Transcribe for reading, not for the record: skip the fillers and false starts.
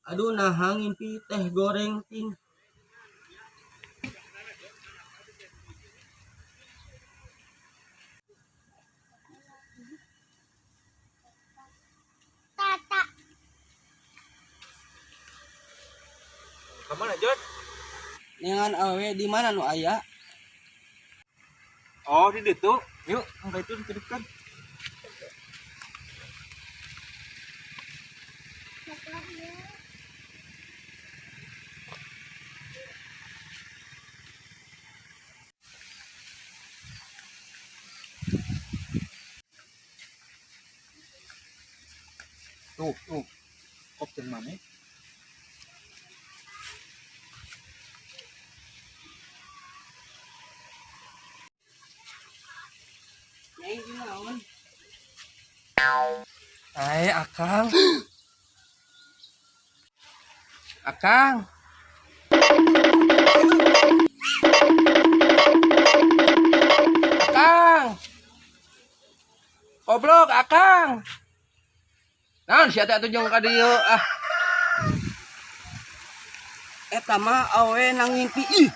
Aduh, nah ngimpi teh goreng ting. Tata. Kemana, Jod? Neangan awewe di mana nu aya? Oh, di ditu. Yuk, angka itu dititipkan. Tuh, tuh. Kop jeung mana? Nyai di naon? Ai, Akang. Akang. Akang. Goblok, Akang. Naon sia teh atuh jeung ka dieu ah. Eta mah awewe nang ngimpi ih.